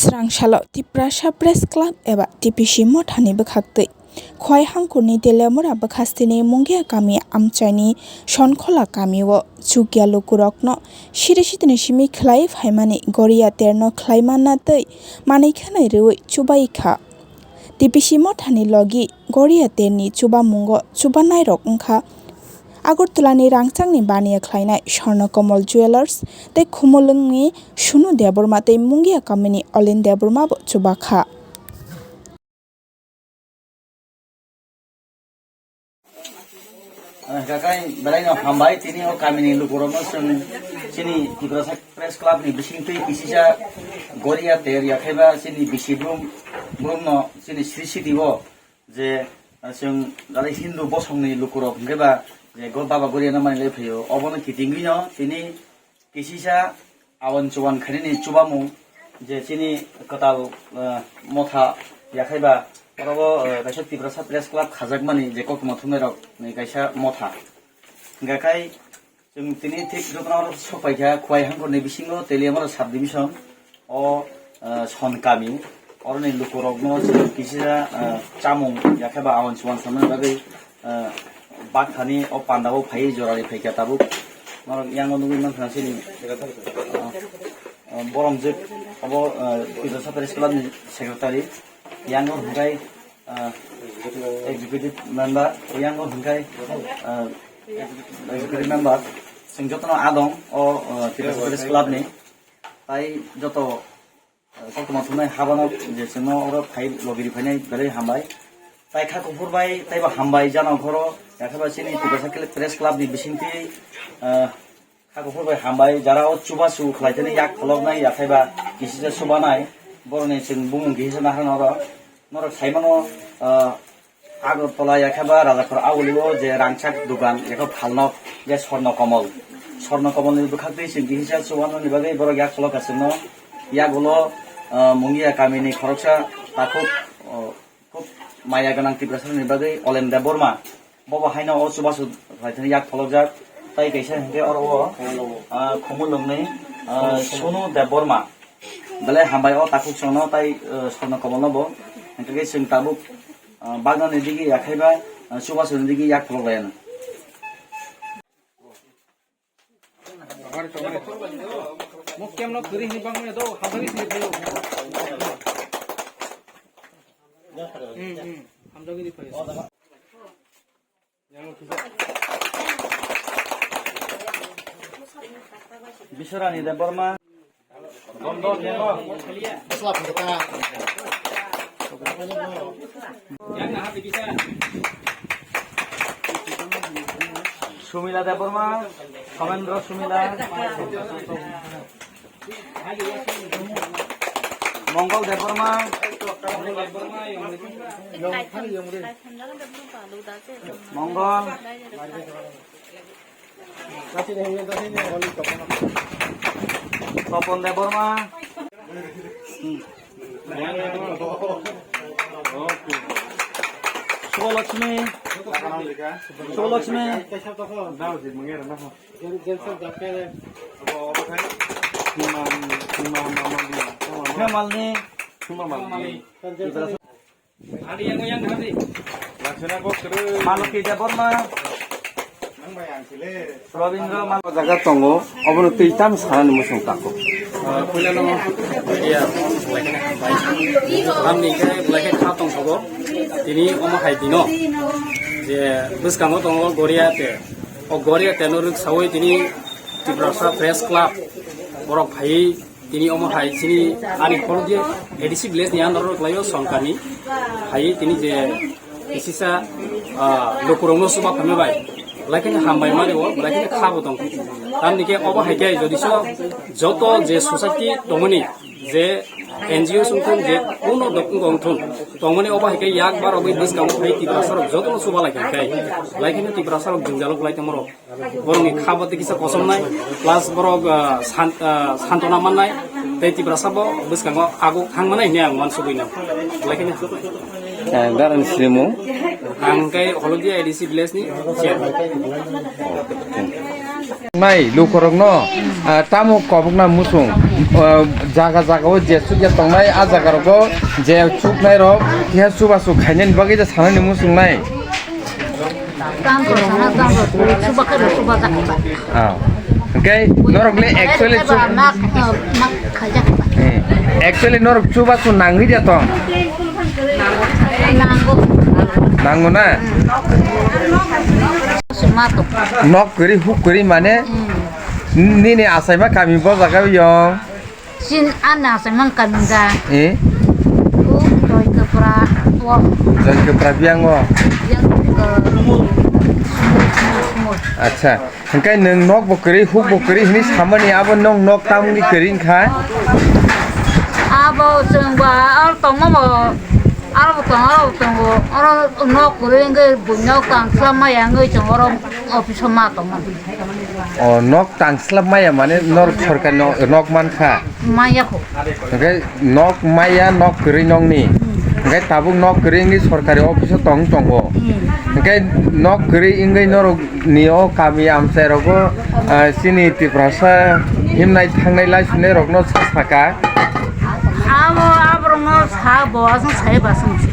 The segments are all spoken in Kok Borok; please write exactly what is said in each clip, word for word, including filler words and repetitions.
Srangsalo Tiprasa Press Club eba T P C mothani bwkhaktwi Khwai hangkurni Teliamura bwkhastini Mungia kami amchaini Sonkhola kamio chukya lukurokno siri sitini simi khlai phaimani Goria terno khlai manna tei manwi khanai rwui chubai kha. T P C mothani logi Goria terni chubamungo chubanairok wngkha Agartalani rangchakni baniya khlainai Swarna Kamal Jewellers tei Khumulwngni Sunu Debbarma tei Mungia kamini Olen Debbarma bo chubakha. Kakai belai no hambai, tini o kamini lukurokno chwng chini Tiprasa Press Club ni bisingtwi kisisa Goria ter yakhaiba chini bisi brum brum no chini sri sidi o je, ah, chwng jani Hindu bosongni lukurok hwnkhe ba je go Baba Goria no mani lai phaio, obono kitingwi no tini kisisa awan chuwan khainani chubamung je chini kwtal, ah, motha yakhaiba oro o, ah, kaisa Tiprasa Press Club khajakmani je koktwma thumnairokni kaisa motha. Hwnkhe khai chwng tini thik jotono oro sok paikha Khwai hangkorni bisingo Teliamura sub division o, ah, Son kami. Oroni lukurokno chwng kisisa, ah, chamung yakhaiba awan chuwan samani bagwi, ah, bakthani o pandao phaiwi jorani phaikha tabuk. Norok yango nugwi mankha chini, ah, ah, boromjwk obo, ah, Tiprasa Press Club ni secretary. Yango hwnkhe, ah, executive member, yango hwnkhe, ah, executive member. Chwng jotono adong o, ah, Tiprasa Press Club ni. Tai joto koktwma thumnai habano je chwngno oro phai logiri phainai belai hambai. Tai kha kuphur bai taibo hambai jano khoro, yakhaiba chini Tiprasa Press Club ni bisingtwi, ah, kha kuphur bai hambai, jara o chubachu khlaithani yak pholoknai, yakhaiba kisisa chubanai, boroni chwng bumung kisa naharna oro. Norok saimano, ah, Agartala yakhaiba Rajakhor aulio je rangchak dugan yakho phalnok je Swarna Kamal. Swarna Kamalni bwkhaktwi chwng kisa chubanani bagwi borok yak pholok kha chwngno. Yagulo, ah, Mungia kamini khoroksa takhuk, oh, khub maya gwnang Tiprasarokni bagwi Olen Debbarma. Bobo haino o chubachu khlaithani yak pholokjak. Tai kaisa hwnkhe oro o, ah, Khumulwngni, ah, Sunu Debbarma. Belai hambai o takhuk chwngno tai, ah, Swarna Kamalno bo. Hwnkhe chwng tabuk, ah, bagnani digi yakhaiba, ah, chubachuni digi yak pholok laiano. Mukem no kiri hini bang do hamjagwi di phayo. Hmm, hmm. Hamjagwi di phayo. Biswarani Debbarma. Sumila Debbarma, Somendra Sumila, Mongol Debbarma, Mongol, Topon Debbarma. Subalakshmi. Subalakshmi. Hemalni. Maloki Debbarma. Robindra Mal- Jaga tongo, obono twi tam sanani muchung tako. Puilano media belai kheno hambai. Tamni khe belai khe kha tongthogo. Tini omo hai dino je bwskango tongo Goria te. O Goria te no rwksaui tini Tiprasa Press Club borok phaiwi Tini omo hai chini ani khorokya A D C village ni under o kwlaio Sonkani hai tini je kisisa, ah, lukurokno chuba phaima bai belai kheno hambai mani o belai kheno kha bo tong. Tamni khe obo hai khe jodi so joto je society tongmani je N G O songthon je kuno dokung tongthon tongmani obo hai khe yak bar obwi bwskango phai Tiprasa rok jotono chuba lai khe belai kheno Tiprasa rok jwngjalo kwlai tongma rok. Borokni kha bo tei kisa kosomnai, plus borok, ah, san-, ah, santona mannai, tei Tiprasa bo bwskango aguk thang manai hinwi ang uansugui no. Belai kheno. Eh, garang srimo. Ang khe Holodia A D C village ni chairman. Mai lukorokno, ah, tamo kobokna muchung, O, jaga jaga o je chukya tongnai, a jaga rogo je chuknai rok khe chubachu khainani bagwi je sanani muchungnai. Tamo sana, tamo chuba khe chuba jak. Ah. Hwnkhe norok le actually chuk- Nak, nak khaijak. Hmm. Actually norok chubachu nangwi de tong. Nango. Nango na? Sima to. Nok kwrwi huk kwrwi mane nini achaima kami bo jaga o yong. Sin ana se mang kami ga. Eh? O doi kepra wo. Doi kepra biang wo. Yang ke sumur, sumur, sumur. Acha. Hingkai nwng nok bo kwrwi, huk bo kwrwi hini samani abo nwng nok tamni kwrwi wngkha? Abo chwng ba ar tongma bo, ar bo tong, ar bo tongo. Oro nok kwrwi wngwi buino kangsla maya wngwi chwng oro office o ma tongma. O nok tangslap maya mane norok sorkar no-, nok mankha. Maya kho. Hingke nok maya, nok kwrwi nokni. Hmm. Hingke tabuk nok kwrwi wngwi sorkari office o tong tongo. Hmm. Hingke nok kwrwi wngwi norok ni o kami amchai rogo, ah, chini Tiprasa himnai thangnai lai sinai rokno sa saka. Abo aborokno sa bo aswng sai ba aswng se.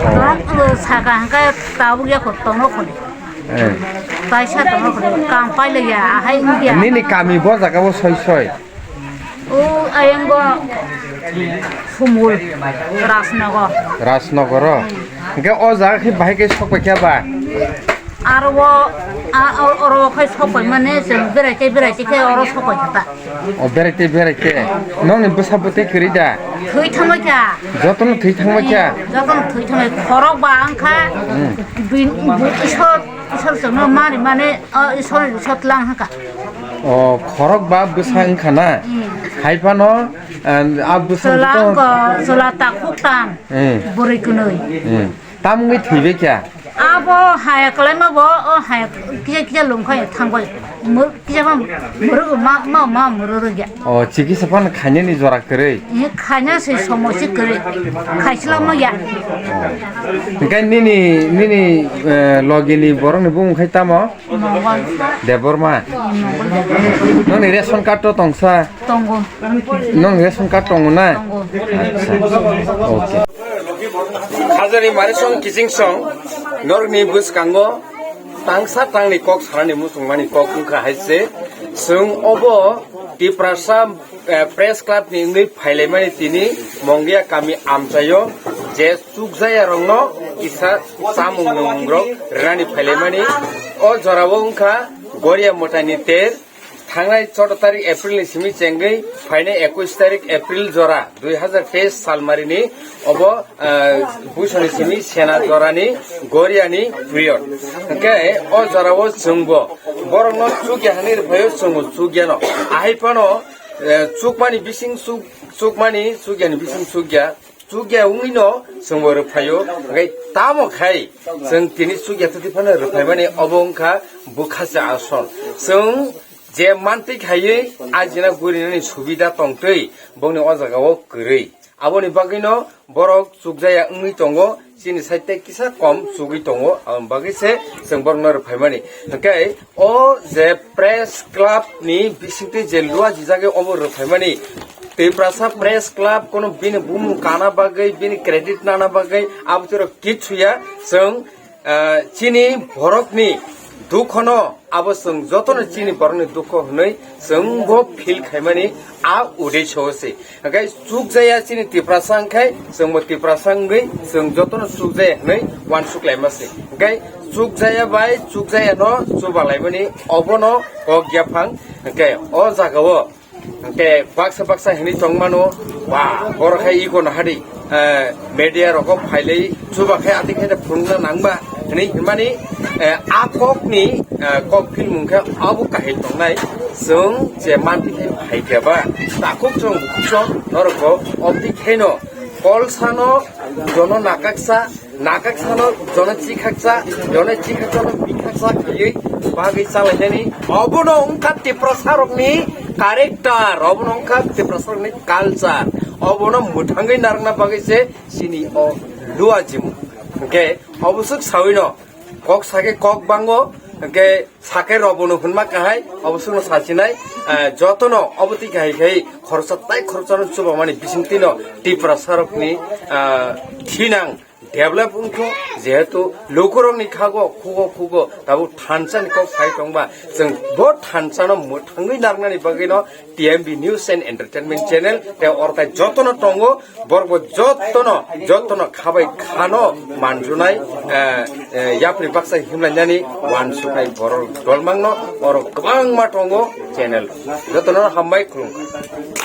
Oh. Nok saka hingke tabuk ya kho tongno kho. Eh. Kaisa tongno kho kam pailaiya ahai wngya. Nini kami bo jaga o soi soi. O ayang bo Sumul, Rajnagar. Rajnagar o. Hingke o jaga khe bahai khe sok paikha ba? Aro o, a, o, oro khai sok pai mane chwng berai tei berai tei khe oro sok pai kha ta. O berai tei berai khe. Nokni bwsa bwtwi kwrwi da? Thwi thangbai kha. Jotono thwi thangbai kha? Jotono thwi thangbai. Khorok ba wngkha. Hmm. Bin, bu, isor, isor chwngno mani mane, o isor, isor tlang haka. O khorok ba bwsa wngkha na? Hmm. Hai phano, ah, a bwsa Chwla wngkha, chwla takhuk tam. Hmm. Bwrwi kwnwi. Hmm. Tam wngwi thwibai kha? Abo haya kwlaima bo, o haya kisa kisa lungkha thangbai. Mur-, kisa ma muru ma, ma, ma muru rwgya. O, chikisa phano khainani jora kwrwi? Ni khaina se somo se kwrwi. Khaisla ma ya. Hingke nini, nini, eh, logini borokni bumung khai tamo? Mongol. Debbarma? Mongol Debbarma. Noni ration card to tongsa? Tongo. Nong ration card tongo na? Tongo. Acha. Okay. Hajari mari song kiching song norokni bwskango tangsa tangni kok sanani muchungmani kok wngkha hai se. Chwng obo Tiprasa, eh, Press Club ni wngwi phailaimani tini Mongia kami amchaio je chukjaya rokno kisa chamung nwng rok rwnani phailaimani. O jorao wngkha Goria Mwtaini ter. Thangnai choudo tarik April ni simi chengwi phainai ekush tarik April jora dui hazar teis salmarini obo, ah, buisoni simi sena jorani Goriani period. Hwnkhe o jorao chwngbo borokno chukya hwnwi rwphaio, chwngbo chukyano. Ahai phano, eh, chukmani bising chuk-, chukmani, chukyani bising chukya. Chukya wngwino chwngbo rwphaio, hwnkhe tamo khai chwng tini chukya twtwi phano rwphaimani obo wngkha bwkhacha ason. Chwng je mantwi khaiwi ajina gurinani subida tongtwi bongni o jagao kwrwi. Aboni bagwino borok chukjaya wngwi tongo, chini side tei kisa kom chugwi tongo, aboni bagwi se chwng borokno rwphaimani. Hwnkhe o je Press Club ni bisingtwi je lua jijagwi obo rwphaimani, Tiprasa Press Club kono bini bumung kana bagwi, bini credit nana bagwi, abo twerok kichu ya. Chwng, ah, chini borokni dukhono, abo chwng jotono chini borokni dukho hwnwi chwngbo feel khaimani a udeisyo se. Hwnkhe chukjaya chini Tiprasa hwnkhe chwngbo Tiprasa wngwi chwng jotono chukjaya hwnwi uansuk laima se. Hwnkhe chukjaya bai chukjayano chuba laimani obono kok yaphang. Hwnkhe o jagao hwnkhe baksa baksa hinwi tongmano, ba borok hai iko nahadi, eh, media rokbo phailai chuba khe ati khe phunukna nangba hinwi hinmani, eh, a kokni, eh, kok philmung khe abo kahil tongnai. Chwng je manti khe phaikhe ba takhuk chwng bukhuk chwng norokbo obdi kheno kolsano jono nakaksa, nakaksano jono chikhaksa, jono chikhaksano bikhaksa khaiwi bagwi chalainani. Obono wngkha Tiprasarokni character, obono wngkha Tiprasarokni culture. Obono mwthangwi narwkna bagwi se chini o lua jimung. Hwnkhe obo swk sawino kok sakhe kok bango, Hwnkhe sakhe robono hwnma kahai, obo chwngno sachinai, eh, jotono obo twi kahai khai khoroksa tai khoroksano chubamani bisingtwino Tiprasarokni, eh, thinang develop wngkho, jehetu lukurokni khago khugo khugo tabuk thansani kok phai tongba, chwng bo thansano mwthangwi narwknani bagwino T M B News and Entertainment Channel tei oro tai jotono tongo, borok bo jotono, jotono khabai khano manjunai, eh, eh, yapri baksa himlainani wansuknai borok dolmangno oro kwbangma tongo channel. Jotono hambai khulumkha.